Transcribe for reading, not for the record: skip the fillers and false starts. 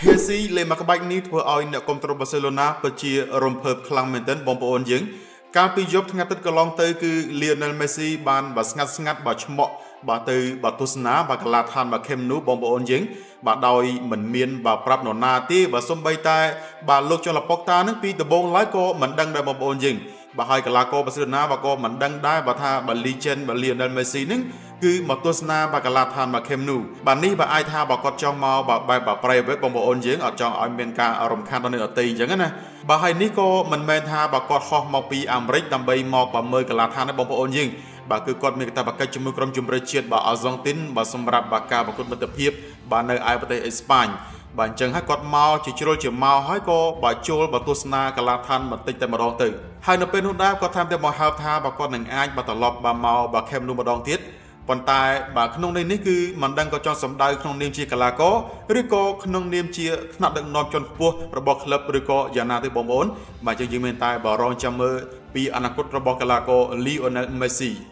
មេស៊ីលេងមកក្បាច់នេះធ្វើឲ្យអ្នកគាំទ្របាសេឡូណាពិតជារំភើបខ្លាំងមែនទែនបងប្អូនយើងកាលពីយប់ថ្ងៃអាទិត្យកន្លងទៅគឺ Lionel Messi បានបាទស្ងាត់ស្ងាត់បាទឆ្មក់បាទទៅបាទទស្សនាបាទកីឡាដ្ឋានបាទ Camp Nou បងប្អូនយើងបាទដោយមិនមានបាទប្រាប់នរណាទេបាទសំបីតែបាទលោកចលប៉ុកតានឹងពីដំបូងឡើយក៏មិនដឹងដែរបងប្អូនយើងបាទហើយកីឡាករបាសេឡូណាបាទក៏មិនដឹងដែរបាទថាបាទ Legend បាទ Lionel Messi នឹងគឺមកទស្សនាបាទកីឡាដ្ឋានបាទ Camp Nou បាទនេះបាទអាចថាបាទគាត់ចង់មកបាទបែបបាទ private បងប្អូនយើងអត់ចង់ឲ្យមានការរំខានដល់អ្នកដទៃអញ្ចឹងណាបាទហើយនេះក៏មិនមែនថាបាទគាត់ហោះមកពីអាមេរិកដើម្បីមកបាទមើលកីឡាដ្ឋានទេបងប្អូនយើងបាទគឺគាត់មានកាតព្វកិច្ចជាមួយក្រុមជម្រើសជាតិបាទអាហ្សង់ទីនបាទសម្រាប់បាទការប្រកួតមិត្តភាពបាទនៅឯប្រទេសអេស្ប៉ាញបាទអញ្ចឹងហើយគាត់មកជាជ្រុលជាមកហើយក៏បាទចូលបាទទស្សនាកីឡាដ្ឋានបន្តិចតែម្ដងទៅហើយនៅពេលនោះដែរគាត់ថែមទាំងបង្ហើបថាបាទគាត់នឹងអាចបាទត្រឡប់បាទមកបាទ Camp Nou ម្ដងទៀតប៉ុន្តែបាទក្នុងន័យនេះគឺមិនដឹងក៏ចង់សម្ដៅក្នុងនាមជាកីឡាករឬក៏ក្នុងនាមជាថ្នាក់ដឹកនាំជាន់ខ្ពស់របស់ក្លឹបឬក៏យ៉ាងណាទេបងប្អូនបាទអញ្ចឹងយើងមានតែបើរងចាំមើលពីអនាគតរបស់កីឡាករ Lionel Messi។